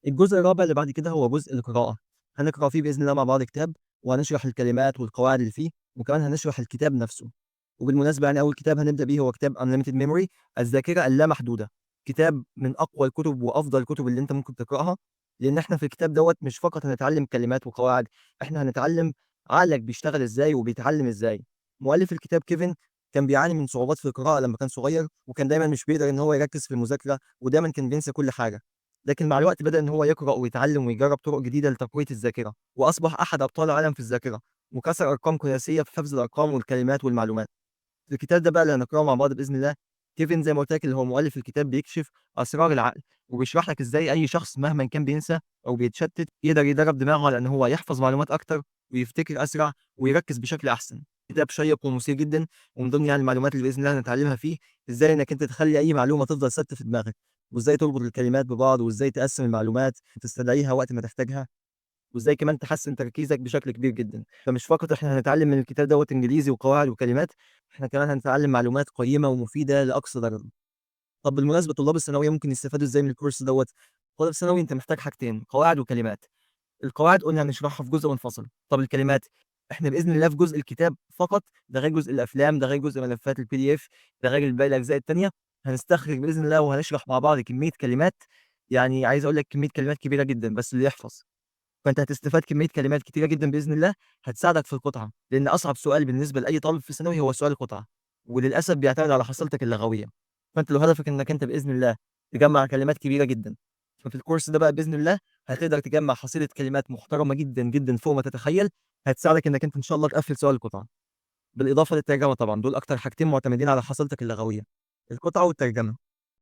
الجزء الرابع اللي بعد كده هو جزء القراءة، هنقرأ فيه بإذن الله مع بعض كتاب، وهنشرح الكلمات والقواعد اللي فيه، وكمان هنشرح الكتاب نفسه. وبالمناسبة يعني أول كتاب هنبدأ بيه هو كتاب Unlimited Memory، الذاكرة اللامحدودة، كتاب من أقوى الكتب وأفضل الكتب اللي أنت ممكن تقرأها، لأن إحنا في الكتاب دوت مش فقط هنتعلم كلمات وقواعد، إحنا هنتعلم عقلك بيشتغل إزاي وبيتعلم إزاي. مؤلف الكتاب كيفن كان بيعاني من صعوبات في القراءة لما كان صغير، وكان دايمًا مش بيقدر إن هو يركز في المذاكرة، ودايمًا كان بينسى كل حاجة. لكن مع الوقت بدأ إن هو يقرأ ويتعلم ويجرب طرق جديدة لتقوية الذاكرة، وأصبح أحد أبطال العالم في الذاكرة، وكسر أرقام قياسية في حفظ الأرقام والكلمات والمعلومات. الكتاب ده بقى اللي هنقرأه مع بعض بإذن الله، كيفن زي ما قلت لك اللي هو مؤلف الكتاب بيكشف أسرار العقل، وبيشرح لك إزاي أي شخص مهما كان بينسى أو بيتشتت يقدر يدرب دماغه على إن هو يحفظ معلومات أكتر ويفتكر أسرع ويركز بشكل أحسن. كتاب شيق ومثير جدًا، ومن ضمن يعني المعلومات اللي بإذن الله هنتعلمها فيه إزاي إنك أنت تخلي أي معلومة تفضل ثابتة في دماغك، وإزاي تربط الكلمات ببعض، وإزاي تقسم المعلومات وتستدعيها وقت ما تحتاجها، وإزاي كمان تحسن تركيزك بشكل كبير جدًا. فمش فقط إحنا هنتعلم من الكتاب دوّة إنجليزي وقواعد وكلمات، إحنا كمان هنتعلم معلومات قيمة ومفيدة لأقصى درجة. طب بالمناسبة طلاب الثانوية ممكن يستفادوا إزاي من الكورس دوّة؟ طالب ثانوي أنت محتاج حاجتين، قواعد وكلمات. القواعد قلنا هنشرحها في جزء منفصل، طب الكلمات إحنا بإذن الله في جزء الكتاب فقط، ده غير جزء الأفلام، ده غير جزء ملفات الPDF، ده غير باقي الأجزاء التانية، هنستخرج بإذن الله وهنشرح مع بعض كمية كلمات، يعني عايز أقول لك كمية كلمات كبيرة جدًا بس اللي يحفظ. فأنت هتستفاد كمية كلمات كتيرة جدًا بإذن الله، هتساعدك في القطعة، لأن أصعب سؤال بالنسبة لأي طالب في ثانوي هو سؤال القطعة، وللأسف بيعتمد على حصيلتك اللغوية. فأنت لو هدفك إنك أنت بإذن الله تجمع كلمات كبيرة جدًا، ففي الكورس ده بقى بإذن الله هتقدر تجمع حصيلة كلمات محترمة جدًا، جدًا فوق ما تتخيل، هتساعدك إنك أنت إن شاء الله تقفل سؤال القطعة. بالإضافة للترجمة طبعًا، دول أكتر حاجتين معتمدين على حصيلتك اللغوية، القطعة والترجمة.